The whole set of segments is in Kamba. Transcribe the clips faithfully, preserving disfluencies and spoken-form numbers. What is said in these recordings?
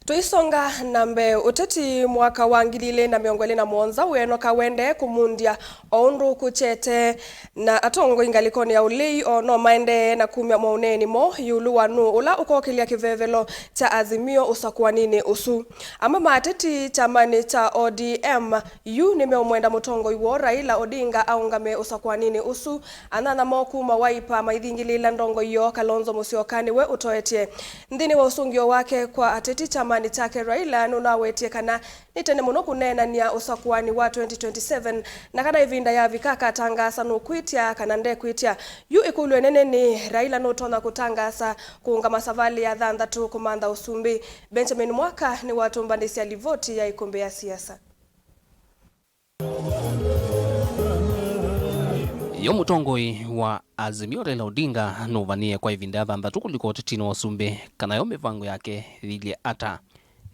Tũisonga na mbee, ũteti mwaka wa ngili ilĩ na mĩongo ĩlĩ na mũonza wĩenoka wendee kũmundya o ũndũ kũkyete, na atongoi ngalĩkonĩ ya ũlei o no maendee na kumya maũneeni moo ĩũlũ wa nũũ ũla ũkokĩlya kĩvevelo kya Azimio ũsakũaninĩ ũsu. Amwe ma ateti kyamanĩ kya O D M yu nĩmeũmwenda mũtongoi woo Raila Odinga aũngame ũsakũaninĩ ũsu. Anyanya moo kuma Wiper maithingĩlĩĩla ndongoi yoo Kalonzo Musyoka nĩwe ũtoetye. Nthĩnĩ wa ũsũngĩo wake kwa ateti kyamanĩ kyake, Raila nũnawetie kana nĩ tene mũno kũneenany'a ũsakũani wa twenty twenty-seven, na kana ĩvinda yavika akatangaasa nũkwĩtya kana ndekwĩtya. Yu ĩkũlyo ĩnene nĩ, Raila nũtonya kũtangaasa kũũngama savalĩ ya thanthatũ kũmantha ũsumbĩ? Benjamin Mwaka nĩwatũmbanĩsya livoti ya Ĩkũmbĩ ya Siasa. Yo mũtongoi wa Azimio Raila Odinga nũvanie kwa ĩvinda ya thanthatũ kũlika ũtetinĩ wa ũsumbĩ, kana yo mĩvango yake yĩilyĩ ata?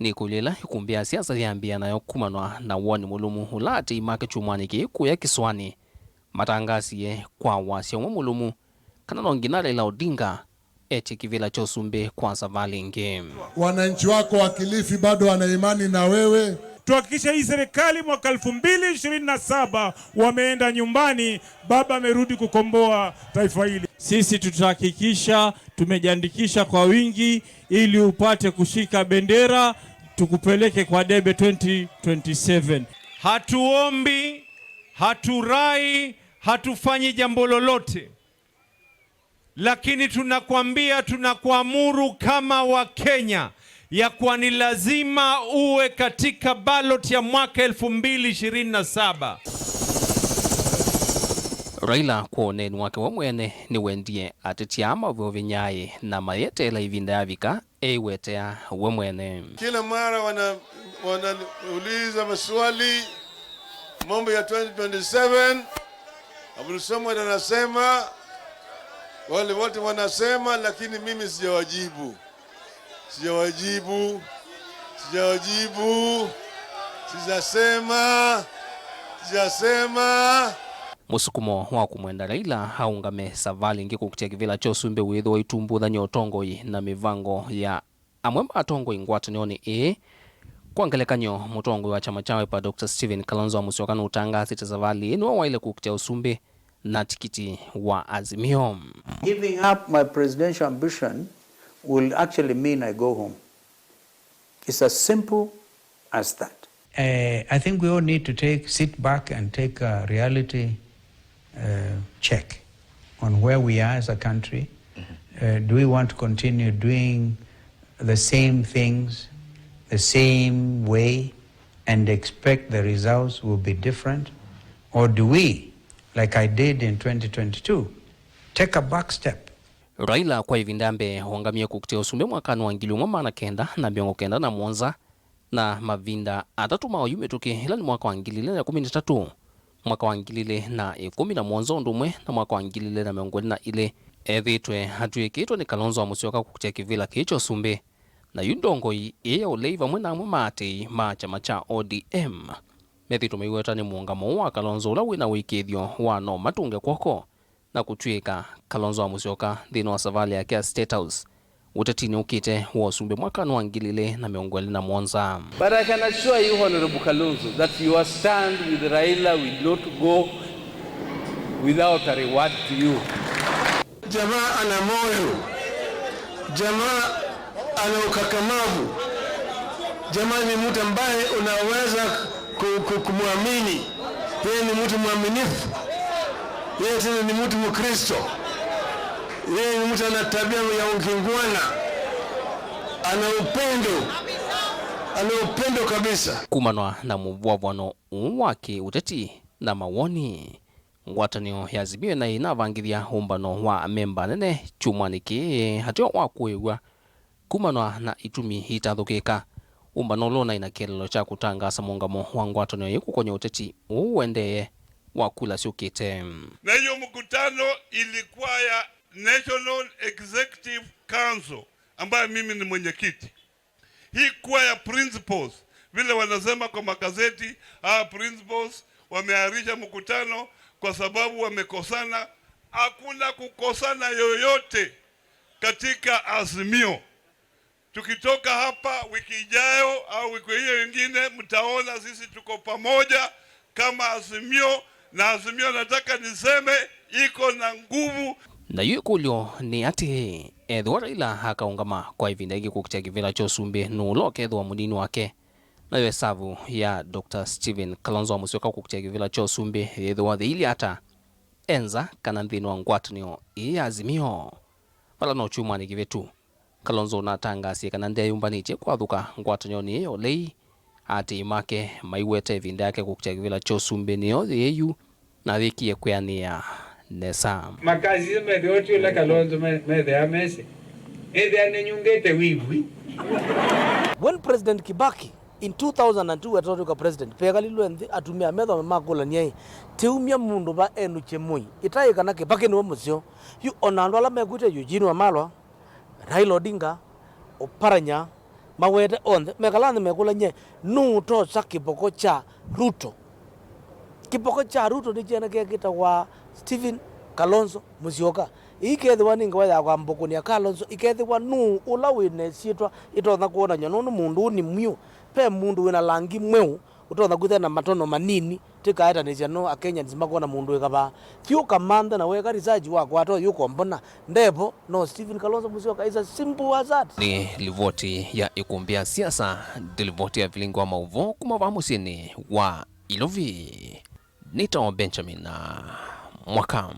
Nĩ ĩkũlyo ĩla ĩkũmbĩ ya siasa yambĩĩa nayo kumanwa na woni mũlũmu ũla atei make kyumwanĩ kĩĩ kũya kĩsũanĩ matangasie kwa wasya ũmwe mũlũmu, kana no nginya Raila Odinga etye kĩvĩla kya ũsumbĩ kwa savalĩ ĩngĩ. Wananchi wako wa Kilifi bado wana imani na wewe. Tuhakikishe hii serikali mwaka elfu mbili ishirini na saba wameenda nyumbani, baba amerudi kukomboa taifa hili. Sisi tutahakikisha tumejiandikisha kwa wingi ili upate kushika bendera, tukupeleke kwa debe twenty twenty-seven. Hatuombi, haturai, hatufanyi jambo lolote. Lakini tunakwambia, tunakuamuru kama Wakenya ya kuwa ni lazima uwe katika ballot ya mwaka elfu mbili ishirini na saba. Raila kwa ũneeni wake we mwene nĩwendie ateti aa mavũvĩnyae na mayeteela ĩvinda yavika eiwetea we mwene. Kila mara wana-, wanauliza maswali mambo ya twenty twenty-seven. Abdul Samad anasema, wale wote wanasema, lakini mimi sijawajibu. Sijawajibu. Sijawajibu. Sijasema. Sijasema. Mũsukumo wa kũmwenda Raila aũngame savalĩ ĩngĩ kũkitĩa kĩvĩla kya ũsumbĩ wĩthĩwa itumbũthany'a ũtongoi na mĩvango ya amwe ma atongoi ngwatanĩonĩ ĩĩ. Kwa ngelekany'o, mũtongoi wa kyama kya Wiper, Doctor Stephen Kalonzo wa Musyoka nũtangaasĩte savalĩ ĩĩ nĩwe waĩle kũkitĩa ũsumbĩ na tikiti wa Azimio. Giving up my presidential ambition will actually mean I go home. It's as simple as that. Uh, I think we all need to take, sit back and take a reality uh, check on where we are as a country. Uh, do we want to continue doing the same things, the same way, and expect the results will be different? Or do we, like I did in twenty twenty-two, take a back step? Raila kwa ĩvinda ya mbee waũngamie kũkitĩa ũsumbĩ mwakanĩ wa ngili ĩmwe maana kenda na mĩongo kenda na mũonza, na mavinda atatũ ma oyu mĩtũkĩ, ĩla nĩ mwaka wa ngili ilĩ na ĩkũmi na itatũ, mwaka wa ngili ilĩ na ĩkũmi na mũonza ũndũ ũmwe na mwaka wa ngili ilĩ na mĩongo ĩlĩ na ilĩ, ethĩĩtwe atw'ĩkĩtwe nĩ Kalonzo wa Musyoka kũkitĩa kĩvĩla kĩĩ kya ũsumbĩ. Na yu ndongoi ĩĩ ya ũlei vamwe na amwe ma atei ma kyama kya O D M methĩĩtwe maiweta nĩ mũũngamo ũũ wa Kalonzo ũla wĩ na ũĩkĩĩthyo wa no matũnge kw'oko na kũtw'ĩka Kalonzo wa Musyoka nthĩnĩ wa savalĩ yake ya State House ũtetinĩ ũkĩte wa ũsumbĩ mwakanĩ wa ngili ilĩ na mĩongo ĩlĩ na mũonza. But I can assure you, Honorable Kalonzo, that your stand with Raila will not go without a reward to you. Jamaa ana moyo. Jamaa ana ukakamavu. Jamaa ni mtu ambaye unaweza ku-, ku-, kumwamini. Yeye ni mtu mwaminifu. Yeye tena ni mtu Mkristo. Yeye ni mtu ana tabia ya ukingwana. Ana upendo. Ana upendo kabisa. Kumanwa na mũvwavwano ũũ wa kĩ-ũteti na mawoni, ngwatanĩo ya Azimio naĩ ĩnavangĩthya ũmbano wa amemba anene kyumwanĩ kĩĩ ateo wa kũĩw'a kumanwa na itumi itathũkĩĩka. Ũmbano ũla ũnaĩ na kĩeleelo kya kũtangaasa mũũngamo wa ngwatanĩo yĩĩ kũkony'a ũteti ũũ ũendee wa kula syũkĩte. Na hiyo mkutano ilikuwa ya National Executive Council, ambayo mimi ni mwenyekiti. Hii kuwa ya principals, vile wanasema kwa magazeti, ah, principals wameahirisha mkutano kwa sababu wamekosana. Hakuna kukosana yoyote katika Azimio. Tukitoka hapa wiki ijayo au wiki hiyo ingine, mtaona sisi tuko pamoja kama Azimio, na Azimio, nataka niseme, iko na nguvu. Nayo ĩkũlyo nĩ atĩĩ, ethĩwa Raila akaũngama kwa ĩvinda yĩngĩ kũkitĩa kĩvĩla kya ũsumbĩ, nũũ ũla ũkethĩwa mũnini wake? Nayo ĩsavu ya Doctor Stephen Kalonzo Musyoka kũkitĩa kĩvĩla kya ũsumbĩ yĩthĩwa yĩilyĩ ata? E nza kana nthĩnĩ wa ngwatanĩo ĩĩ ya Azimio? Vala no kyumwanĩ kĩvĩtu, Kalonzo ũnatangaasie kana ndeeyũmbanĩtye kwathũka ngwatanĩonĩ ĩĩ ya ũlei. Aatĩĩi make maiweta ĩvinda yake kũkitĩa kĩvĩla kya ũsumbĩ nĩyo yĩĩ yu, na ayĩkie kwĩanĩa nesa. Makasisye methĩwa ti ũla Kalonzo me- methĩaa mesĩ, ĩthĩa nĩnyungĩte wĩw'i. When President Kibaki in two thousand and two wetata twĩka president, pekalilwe nthĩ atumĩa methome makũlany'a ĩ, tiumya mũndũ va enũkye mũi, ĩtaĩ kana Kibaki nĩwe mũseo. Yu ona andũ ala mekwĩtwe Eugene Wamalwa, Raila Odinga, Oparanya, mawete onthe, mekala nthĩ mekũlany'e, nũũ ũtosa kĩvoko kya Ruto? Kĩvoko kya Ruto nĩ kyana kĩla kĩtawa Stephen Kalonzo Musyoka. Ii ikethĩwa nĩ ngewa ya kwambũkũnĩa Kalonzo, ikethĩwa nũũ ũla wĩ na ĩsyĩtwa ĩtonya kwonany'a, nũndũ mũndũ ũũ nĩ mwiũ. Ve mũndũ wĩ na langi mweũ ũtonya kwĩthĩa na matono manini. Tĩkaetanĩsya no Akenyans makona mũndũ wĩ kavaa. Thiĩ ũkamanthe na weka research wakwata ũyũ ũkombona. Ndevo, no Stephen Kalonzo Musyoka, is as simple as that. Nĩ livoti ya ĩkũmbĩ ya siasa, nĩ livoti ya vilingi wa maũvoo kuma vaa mũsyĩnĩ wa Ilovi. Nĩtawa Benjamin Mwaka.